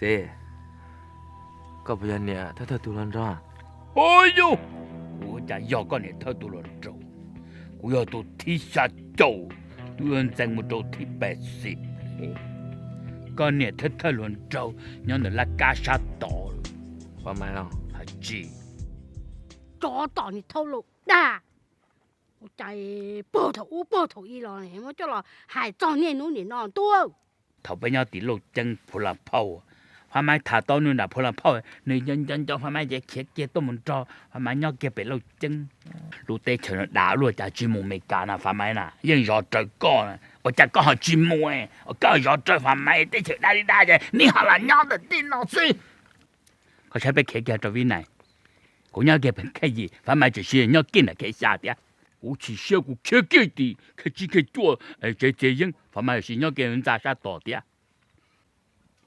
Teb, koj puas yog niam thawj thawj tug hluas nraug? Ua yus, kuv ua cas yog koj niam thawj tug hluas nraug? Kuv yog tus thib xya caum, tus yuav ntxeev mus rau thib peb xib. Koj niam thawj thawj hluas nraug nyob ntawm laj kab sab tod. Fav Maiv los? Hais tsis, tsov tom niag thauj laus dag. Ua cas puag thaum ub puag thaum i los muab coj los hais txog niaj hnub nim no ntuj. Thaum peb nyob tim Lauj Ceeb Phu La Phauj, Fav Maiv tham tau nws nram Phu La Phauj, nws nco nco nco Fav Maiv ces khiav kiag tuaj mus nrog Fav Maiv nyob kiag pem Lauj Ceeb. Lub teb chaws no dav luaj cas tsis mus Mes Kas na Fav Maiv na, yeej zov rawv koj, ua cas koj ho tsis mus? Koj zov rawv Fav Maiv, teb chaws dab li dab ces neb ho los nyob ntawm tij no xwb. Koj saib peb khiav kiag rau Vib Nais, kuv nyob kiag pem Khej Yim, Fav Maiv tseem sib nyob kiag ntawm Khej Xya tiag. Kuv chim siab kuv khiav kiag tim Khej Tsib Khej Cuaj tsev txiav yeeb, Fav Maiv tseem sib nyob kiag ntxa sab tod tiag.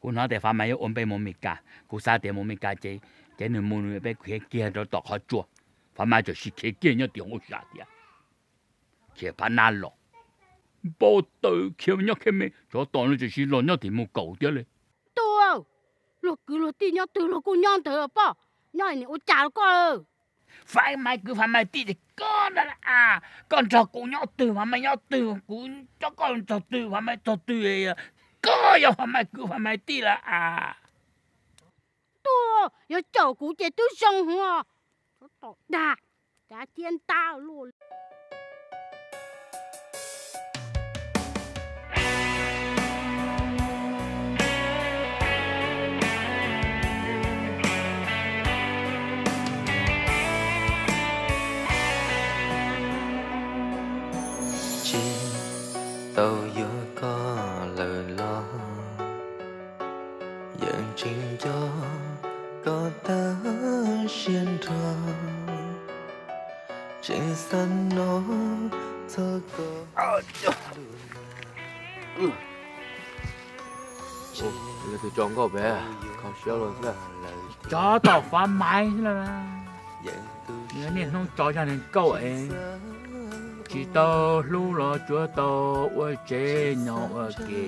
Kuv hnov tias Fav Maiv yuav ua npe mus Mes Kas, kuv xav tias mus Mes Kas ces, ces nws mus nws peb khiav kiag rau tom qhov tsua, Fav Maiv tseem sib khiav kiag nyob tim hauv sa tiag. Khiav phab nab los, npau taws khiav nyob Khej Me, tsov tom no tseem sib los nyob tim Mus Kaum tiag li. Tuag, luag kwv luag tij nyob twg luag kuj nyob ntawd poj, nyob nim ua cas los koj. Fav Maiv kwv Fav Maiv tij ces koj ntag lauj as, koj nrog kuv nyob twg Fav Maiv nyob twg, kuv coj koj txog twg Fav Maiv txog twg, koj yog Fav Maiv kwv Fav Maiv tij lauj as. Tuag, yog caum kuv ces twb zoo hwv. Tsov tom dag, cav ciab ntab luaj li. Tsis tau yuav koj lawm los, yeej tseem nco koj tag siab nrho, tseem xav hnov txog koj. Yog tus tsov nkauj pem kho siab luaj xwb. Tsov tom Fav Maiv xwb lauj. Nws niaj hnub tso zaj neeg nkauj es, tsis tau hlub los tsuav tau ua tsev nyob ua ke,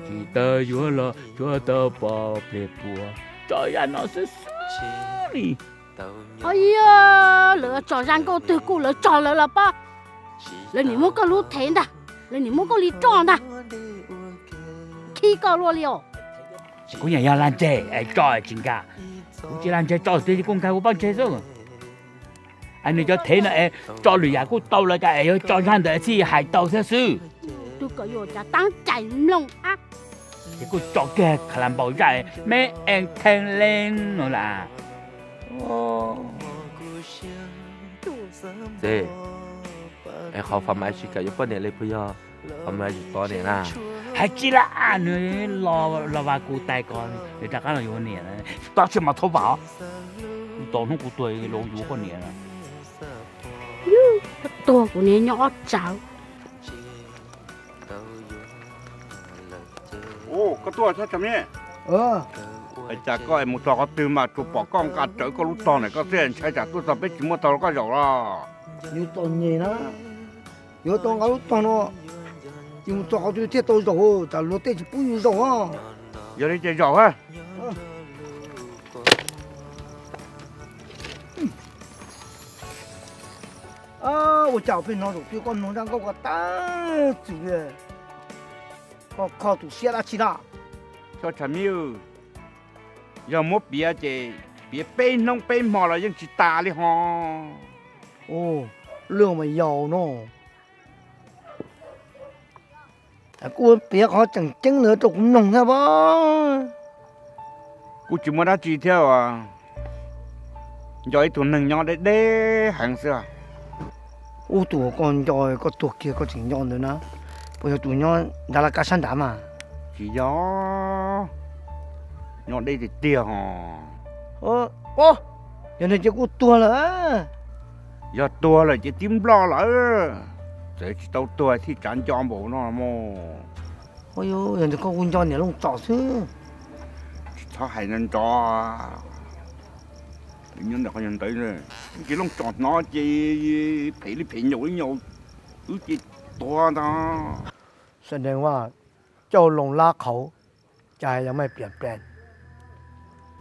tsis tau yuav los tsuav tau pov pleg puas, tso zaj no xwb xwb li. Yog lawv tso zaj nkauj twg kuj lawv tso lawv los pab. Lawv nim muab koj lub thev ntag, lawv nim muab koj li roj ntag, khib koj luaj li os. Kuv nyiam yog lag ntseg es tso tsis nkag, kuv tsis lag ntseg tso twg kuj nkag kuv pob ntseg xwb. Es nws cov thev no es tso lwm yam kuj tau los cas es yuav tso zaj ntawd txhij hais tau thiab xwb. Tus kom yuav cas tab cais mloog ab. Ces kuj tso kiag kha la npaum zaj me en kheej leej no las. Txiv, es qhov Fav Maiv tsis kam yuav poj niam li puas yog Fav Maiv tsis tos niam na? Hais tsis laj as, nws los vas kuv tais ko, nws rov qab los yuav niam. Tab sis mas txhob vam, tau hnub kuv tuag los yuav poj niam. Tuag kuv niam nyob ob tsawv. Koj tuaj, hais cas koj mus txog qhov twg mas tsuas pom koj nqa rawv koj lub tog na, koj thiaj ntshai tsam tuaj txog peb tsis muaj tog rau koj zaum los? Yuav txom nyem na, yuav tau nqa lub tog no, ces mus txog qhov twg thiaj tau zaum, tsam luag tej tsis pub yus zaum. Yog li ces zaum ha. Ua cas pheej hnov zaum twg koj mloog zaj nkauj ko tag txim li, koj kho tus siab dab tsi na? Koj tshav miv, yog muab piav ces piav peb hnub peb hmo los yeej tsis tas li ho. Luag mas yau no. Kuv piav qhov tseem ceeb ntawd rau kuv mloog thiab pob. Kuv tsis muaj dab tsi thiab as, nco ib tug neeg nyob deb deb heev xwb. Ub, tus uas koj nco koj tuag kiag koj tseem nco ntawd na, puas yog tus nyob nrad laj kab sab nrad mas? Tsis yog, nyob deb tiag tiag ho. Yog nws ces kuj tuag lawm. Yog tuag lawm ces tib nploj lawm, txawm tsis tau tuag thiaj tsav nco npaum no mus. Yog ntawd koj kuj nco niam Looj Tsom xwb. Tsis txhob hais nrov, nyob ntawm qhov ntawd, ces Looj Tsom hnov ces phem li phem nyaum li nyaum, wb ces tuag ntag. Sam deev vaj, cauj loo lab qhauv,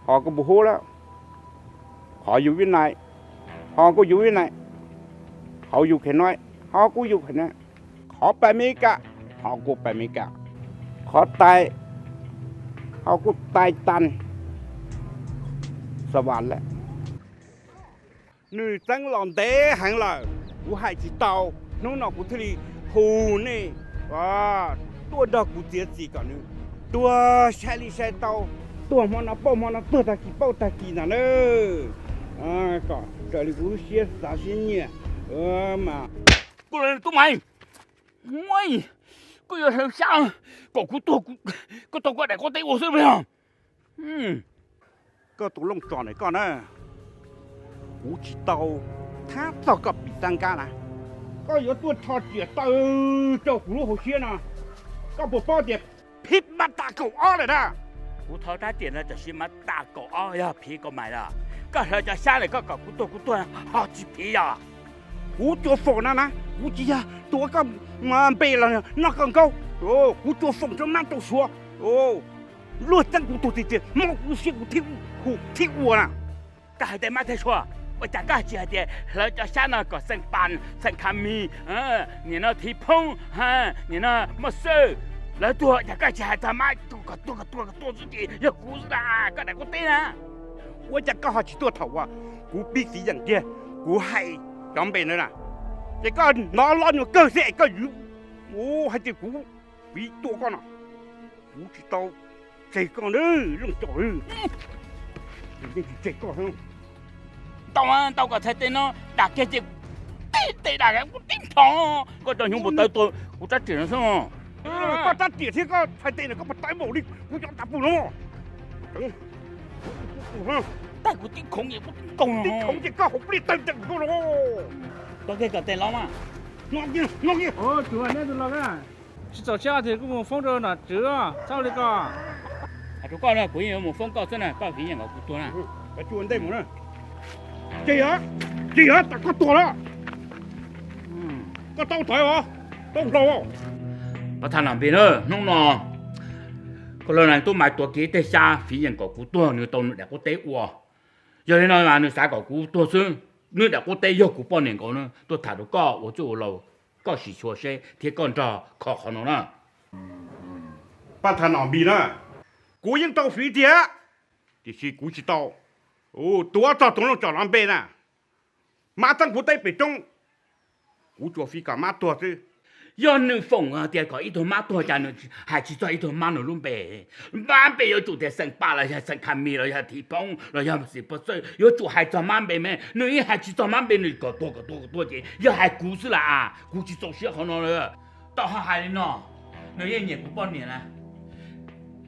Ho kuv puas hu lawm, qhov yus vib nais, ho kuj yus vib nais, qhov yus khev nais, ho kuj yus khev nais, qhov pais Mes Kas, ho kuj pais Mes Kas, qhov tais, ho kuj tais tas. Xav vas lawm. Nws txeeb los ntev heev lawm, kuv hais tsis tau, hnub no kuv thiaj li hu nej tuaj nrog kuv txiav txim kom nws tuag sai li sai tau, tuag hmo no pauj hmo no, tuag tag kis pauj tag kis ntag na. Kom raws li kuv lub siab xav siab nyiam mas. Kuv los tub Maiv, koj yuav hlawv xyab kom kuv tuag, koj tau koj daim quav teb ua xwb los yog? Koj tus looj tso ntawm koj na, kuv tsis tau thab txog koj pim xab nkab na. Koj yuav tuaj rho riam taw rau kuv lub hauv siab no, koj puas paub tias phib mab tag kaum ob lawm na? Kuv thov rab riam no tam sim mab tag kaum ob yog phiv koj mais los? Koj hlawv cov xyab lawm koj kom kuv tuag kuv tuag ho tsis phiv yog? Kuv tsuas foom no na, kuv tsis yog tuav koj npe los noj koj nkaub, kuv tsuas foom rau mab rau suav. Luag txeeb kuv tuag tiag tiag, mob kuv siab kuv thiaj hu thiaj ua na. Koj hais tej mab tej suav, ua cas koj tsis hais tias hlawv cov xyab no kom xeem Pas, xeem Khas Mis, nim no Thiv Phoob, nim no Moj Xwb, lawv tuag, ua cas koj tsis hais txog mab kom tuag kom tuag kom tuag xwb ces yog kuv xwb na, koj daim quav teb na? Ua cas koj ho tsis tuaj thaum uas kuv pib txiv yeem kiag, kuv hais cov npe ntawd na, ces koj hnov loj nyuag kawg xwb es koj yuav hais tias kuv, kuv tua koj no, kuv tsis tau tseg koj na, looj tso, kuv yeej tsis tseg koj. Ntau ntau kom txhais tes no dam kiag ces tib tes dam kiag kuv tib nrho, koj cov hnyuv puas tawv tua kuv rab riam no xwb. Koj rab riam thiab koj txhais tes no koj puas tawv npaum li kuv cov tas pus no? Tag kuv tib khoov es kuv tib nkaus, tib khoov ces koj hauv pliaj tawg tawg koj no. Tua kiag kom tes los mas. No kiag, no kiag. Tsis txaus siab tias kuv mus foob rau nom tswv, txhob li ko. Hais rau koj na, kuv yeej yuav mus foob koj xwb na, koj fiv yeem kom kuv tuag na. Ua ntej mus na. Tsis yog, tsis yog tas koj tuag lawm. Koj tau thawv os, tau hlau. Pab thab Nom Npis na, hnub no koj los nag tub Maiv tuav kiag ib teg xyab fiv yeem kom kuv tuag, nws tau nws daim quav teb ua. Yog li no mas nws xav kom kuv tuag xwb. Nws daim quav teb yog kuv poj niam nkaus na, tuaj tham rau koj ua txwj ua laus, koj sim xyuas seb thiab koj nrog kho qhov no na. Pab thab Nom Npis na, kuv yeej tau fiv tiag, tiam sis kuv tsis tau tuav txog tus looj tso no npe na. Mab txeeb kuv teb pem roob, kuv tsuas fiv kom mab tuag xwb. Yog nws foom tias kom ib tug mab tuag cas nws hais tsis txog ib tug mab nws lub npe? Mab npe yuav tsum tias xeem Pas los yog xeem Khas Mis los yog Thim Phoob los yog Xim Pov Txawj, yuav tsum hais txog mab npe me. Nws yeej hais tsis txog mab npe, nws kom tuag kom tuag kom tuag ces yog hais kuv xwb las. Kuv tsis txaus siab qhov no lawm. Tau ho hais li no, nws yeej nyiam kuv poj niam na.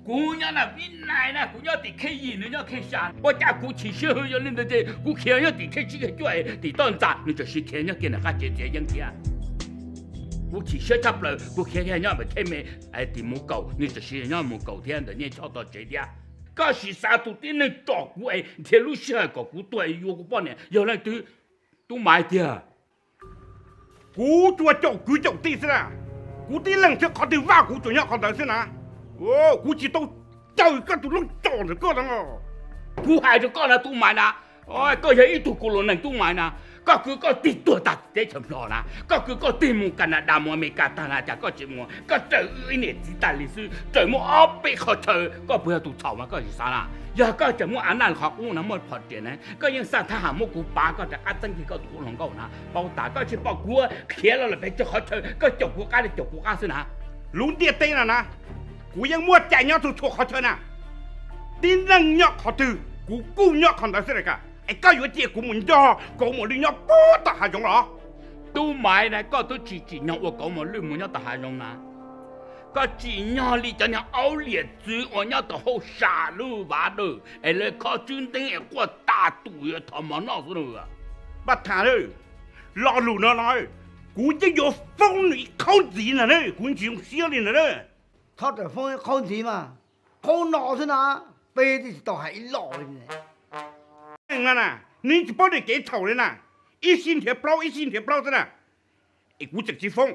Kuv nyob na vib nais na, kuv nyob tim khej yim, nws nyob khej xya, ua cas kuv chim siab hwv yog li ntawd ces kuv khiav nyob tim khej tsib khej cuaj tim toj ntxas, nws txawm sis khiav nyob kiag ntawm qab tsev txiav yeeb thiab. Kuv chim siab tshaj plaws, kuv khiav kiag nyob ntawm khej me tim Mus Kaum, nws txawm sis nyob Mus Kaum thiab ntawm Nyiaj Choj tog tsev thiab. Koj sim xav tus tib neeg tsom kuv es nrhiav lub sij hawm kom kuv tuag es yuav kuv poj niam yog leej twg? Tub Maiv tiag. Kuv tsuas caum kwv caum tij xwb na. Kuv tib leeg xwb, qhov twg vaj kuv tsuas nyob qhov ntawd xwb na. Kuv tsis tau caw koj tus looj tso ntawm koj no. Kuv hais rau koj na Tub Maiv na, koj yog ib tug kuv los neeg Tub Maiv na, koj kwv koj tij tuag tag teb chaws Nplog na, koj kwv koj tij mus Kanadas mus Amelikas tag na, cas koj tsis mus, koj raws wb ib niam txiv tag li xwb, raws muaj ob peb qhov chaw, koj puas yog tus txhaum mas koj tsis xav na? Yog koj tseem muaj av naj qhov qub no muaj phom riam na, koj yeej xaj thab ham muab kuv pav koj rov qab txeeb kiag koj tus qub hluas nkauj na. Paub tas koj tsis pom kuv khiav los lawm pes tsawg qhov chaw, koj caum kuv qab li caum kuv qab xwb na. Lub ntiaj teb no na, kuv yeej muaj cai nyob txhua txhua qhov chaw na. Tib neeg nyob qhov twg, kuv kuj nyob qhov ntawd xwb na. Es koj yuav cia kuv mus nco Kauv Mos Lwj nyob puag tom hav zoov los? Tub Maiv na, koj twb tsis tsim nyog ua Kauv Mos Lwj mus nyob tom hav zoov na. Koj tsim nyog li cov niag aub liam txwv uas nyob tom hauj sam lub vav dawm es lawv khob tswb nteeb es quaj tas tus yuav thov mov noj xwb na. Pab thab, lo lus no no, kuv yeej yuav foob nws ib qhaub ntxiv ntag na, kuv tsis zoo siab li ntag na. Txhob rawm foob ib qhaub ntxiv mas, qhaub no xwb na, peb twb tsis tau hais ib los li. Neeg no na, nws tsis paub niam kev txhaum li na, ib sij nrhiav plaub ib sij nrhiav plaub xwb na, es kuv tseem tsis foob.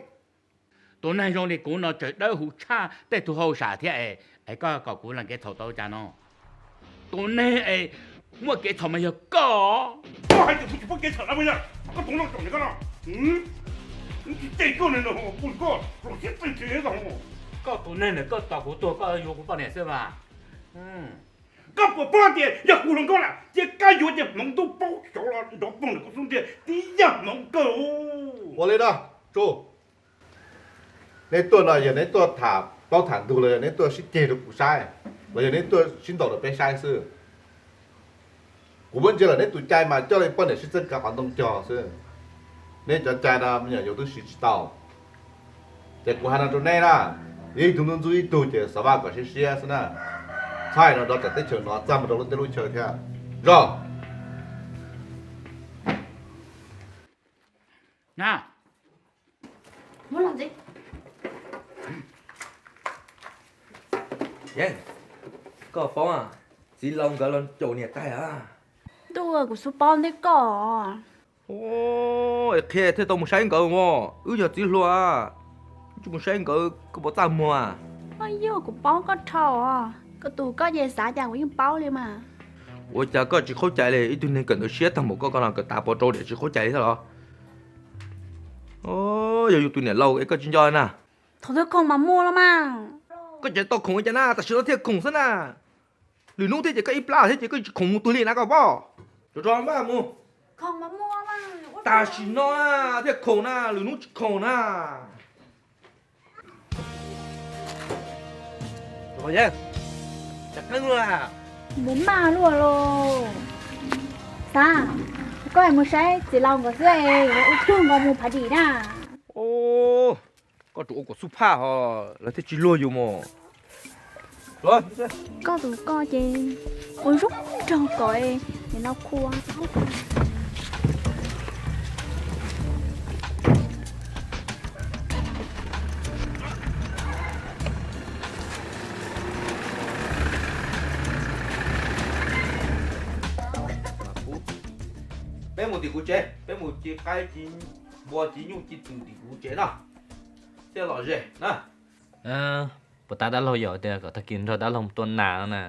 Tus neeg zoo li kuv no tseem dawb huv tshaj tej tug hauj sam thiab es Es koj kom kuv lees kev txhaum tau cas no? Tus neeg es muaj kev txhaum mas yog koj. Koj hais tias kuv tsis muaj kev txhaum na, koj tus no tsom koj no, tsis cem koj li no, kuv koj los siab txawj ntshe. Koj tus neeg na, koj tos kuv tuag koj yuav kuv poj niam xwb mas. Koj puas paub tias yog kuv hluas nkauj lawm ces koj yuav ces hmoov ntuj paub xyov los nrov poog ntawm koj xub ntiag tib yam hmoov kawg. Ua li no, Tsu, neb tuaj no yog neb tuaj tham plaub tham ntug los yog neb tuaj sib ceg rau kuv saib, los yog neb tuaj sib ntaus rau peb saib xwb? Kuv muab ntsia lawm neb tus cai mas coj li poj niam sib txeeb kav qhov ntoo cog xwb. Neb cov cai no me nyuam yaus twb siv tsis tau. Ces kuv hais no rau neb na, ib tug ntxub ntxub ib tug ces xav vaj kom siab siab xwb na. Txhob hais no rau tsam teb chaws no txaj muag rau lub teb lub chaw thiab. Zog. Yeej, koj paub txiv laus nkawd los caum niam tais a? Ntuj, kuv xub paub nteb koj. Qhia thiaj tau mus saib nkawd os, wb yog txiv hluas, tsis mus saib nkawd koj puas txaj muag? Yog kuv paub koj dhau, koj tus koj ces xav cas kuv yeej paub li mas. Ua cas koj tsis khaub cai li? Ib tug neeg kawm ntawv siab tag npaum koj, koj no kawm tas pov rau diam tsis khaub cai li thiab los? Yog yus tus niam laus es koj tsis nco na. Thaum twg khoom mas muaj los mas. Koj tseem tau khoom ua cas na, tam sim no thiaj khoom xwb na. Lwm hnub thiab ces koj ib plab thiab ces koj tsis khoom mus twg li na koj paub. Tso tso maj mus. Tam sim no thiaj khoom na, lwm hnub tsis khoom na. Mus maj luaj los. Xav, koj mus saib txiv laus nkawd xwb es ua tug nkaus mus phav dim na. Koj tsuas ua kom xub phaj ho lawv thiaj tsis luag yus mos. Koj tus koj ces ua zoo nraug kom es no khua. Peb mus tim kuv tsev, peb mus ci qaib ci npua ci nyuj ci twm tim kuv tsev no, thiaj lom zem na. Puas tas dab laug yom tias kom tag kis nrog dab laug tua nas no na?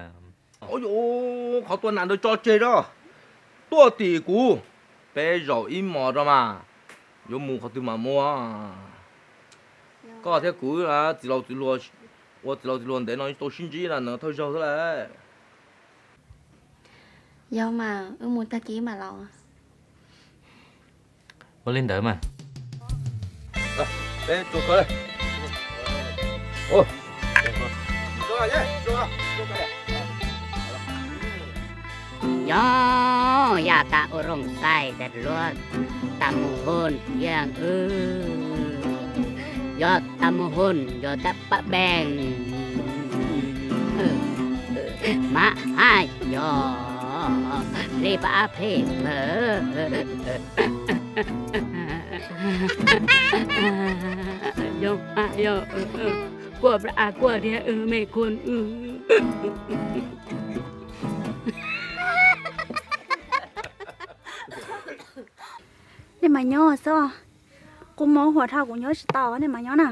Qhov tua nas ntawd tso tseg rau, tuaj tim kuv, peb zaum ib hmos rau mas, yuav mus qhov twg mas mus. Koj thiab kuv txiv laus txiv hluas, ua txiv laus txiv hluas ntev no tau sib ntsib na, thawj zaug xwb lawm. Yog mas, wb mus tag kis mam los. Ua li ntawd mas. Yog yam tas ua rooj xaij tas luag tas mus hon yeej wb. Yog tas mus hon yog tas pab beej. Mas haj yog li pab phem pawg. Yog mas yog, kuaj pab kuaj thiab wb me kuj wb. Nej mas nyob xwb, qhov muag huam dhau kuv nyob tsis tau, nej mas nyob na.